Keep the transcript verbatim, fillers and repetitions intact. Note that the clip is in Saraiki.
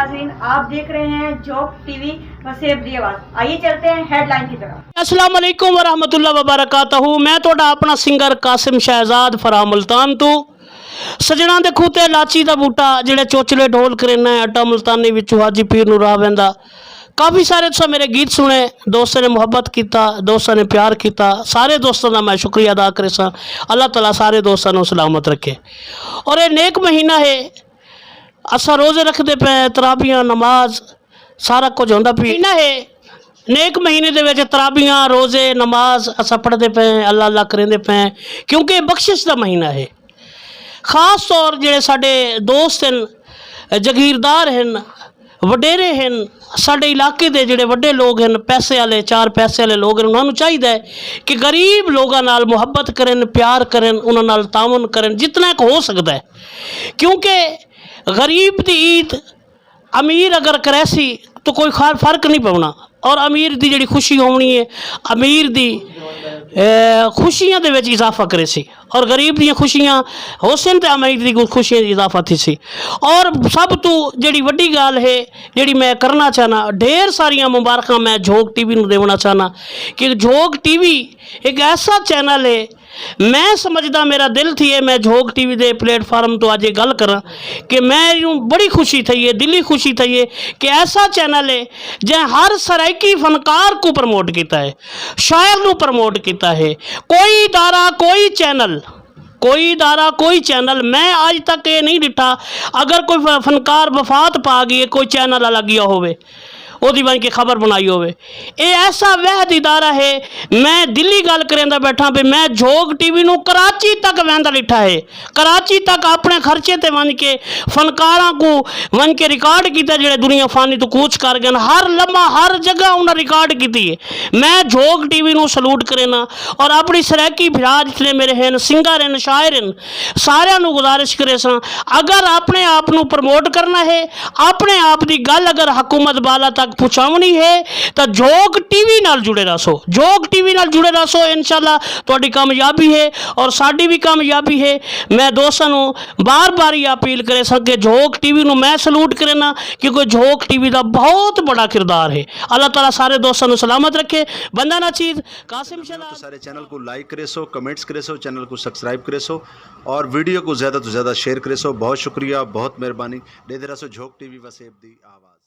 ناظرین، آپ دیکھ رہے ہیں جھوک ٹی وی وسیب دی آواز۔ آئیے چلتے ہیں ہیڈ لائن کی طرف۔ السلام علیکم ورحمۃ اللہ وبرکاتہ۔ میں تہاڈا اپنا سنگر قاسم شہزاد فرح ملتان تو۔ سجنا دے کھوتے لاچی دا بوٹا، جڑے چوچلے ڈھول کرینا ہے، اٹا ملتانی وچوں حاجی پیر نو راہ ویندا۔ کافی سارے تساں میرے گیت سنے، دوستاں نے محبت کیتا، دوستاں نے پیار کیتا، سارے دوستاں دا میں شکریہ ادا کریساں۔ اللہ تعالیٰ سارے دوستاں نو سلامت رکھے۔ اور اے نیک مہینہ ہے، اساں روزے رکھدے پئے، ترابیاں، نماز، سارا کجھ ہوندا پئے۔ مہینہ ہے، نیک مہینے دے وچ ترابیاں، روزے، نماز اساں پڑھدے پئے ہیں، اللہ اللہ کریندے پئے ہیں، کیونکہ اے بخشش دا مہینہ ہے۔ خاص طور جڑے ساڈے دوست ہن، جگیردار ہن، وڈیرے ہن، ساڈے علاقے دے جڑے وڈے لوگ ہن، پیسے والے، چار پیسے والے لوگ ہن، انہاں نوں چاہیدا ہے کہ غریب لوگاں نال محبت کرن، پیار کرن، انہاں نال تعاون کرن جتنا ایک ہو سکدا ہے، کیونکہ غریب دی عید امیر اگر کریسی تو کوئی خا- فرق نہیں پونا، اور امیر دی جڑی خوشی ہونی ہے، امیر دی اے، خوشیاں دے وچ اضافہ کریسی، اور غریب دیاں خوشیاں ہوسن تے امیر دی خوشیاں دی اضافہ تھیسی۔ اور سب تو جڑی وڈی گال ہے، جڑی میں کرنا چاہنا، ڈھیر ساریاں مبارکاں میں جھوک ٹی وی نو دیونا چاہنا کہ جھوک ٹی وی ایک ایسا چینل ہے، میں سمجھدا میرا دل تھیے میں جھوک ٹی وی دے پلیٹ فارم تو اج اے گل کراں کہ میں ایوں بڑی خوشی تھئی ہے، دلی خوشی تھئی ہے کہ ایسا چینل ہے جیں ہر سرائیکی فنکار کوں پروموٹ کیتا ہے، شاعر نوں پروموٹ کیتا ہے۔ کوئی ادارہ، کوئی چینل، کوئی ادارہ، کوئی چینل میں اج تک اے نہیں ڈٹھا اگر کوئی ف- فنکار وفات پا گئے، کوئی چینل والا گیا ہووے، اودی ونج کے خبر بنائی ہووے۔ اے ایسا وحد ادارہ ہے، میں دلی گل کریندا بیٹھاں پئے، میں جھوک ٹی وی نوں کراچی تک ویندا ڈٹھا ہے، کراچی تک اپنے خرچے تے ونج کے فنکاراں کوں ونج کے ریکارڈ کیتا، جڑے دنیا فانی توں کوچ کر گئے، ہر لمحہ ہر جگہ انہاں ریکارڈ کیتی ہے۔ میں جھوک ٹی وی نوں سلوٹ کرینا اور اپنی سرائیکی بھرا جتنے میرے ہن، سنگر ہن، شاعر ہن، ساریاں نوں گزارش کریساں، اگر اپنے آپ نوں پروموٹ کرنا ہے، اپنے آپ دی گل اگر حکومت بالا تک پہنچاونی ہے تاں جھوک ٹی وی نال جڑے رہسو، جھوک ٹی وی نال جڑے رہسو، انشاءاللہ تہاڈی کامیابی ہے اور ساڈی وی کامیابی ہے۔ میں دوستاں نوں بار بار یہ اپیل کریساں کہ جھوک ٹی وی نوں میں سلوٹ کرینا، کیونکہ جھوک ٹی وی دا بہت بڑا کردار ہے۔ اللہ تعالیٰ سارے دوستاں نوں سلامت رکھے۔ بندہ ناچیز قاسم شہزاد۔ سارے چینل کو لائک کریسو، کمنٹس کریسو، چینل کو سبسکرائب کریسو اور ویڈیو کو زیادہ تو زیادہ شیئر کریسو۔ بہت شکریہ، بہت مہربانی۔ ڈیدے رہسو جھوک ٹی وی وسیب دی آواز۔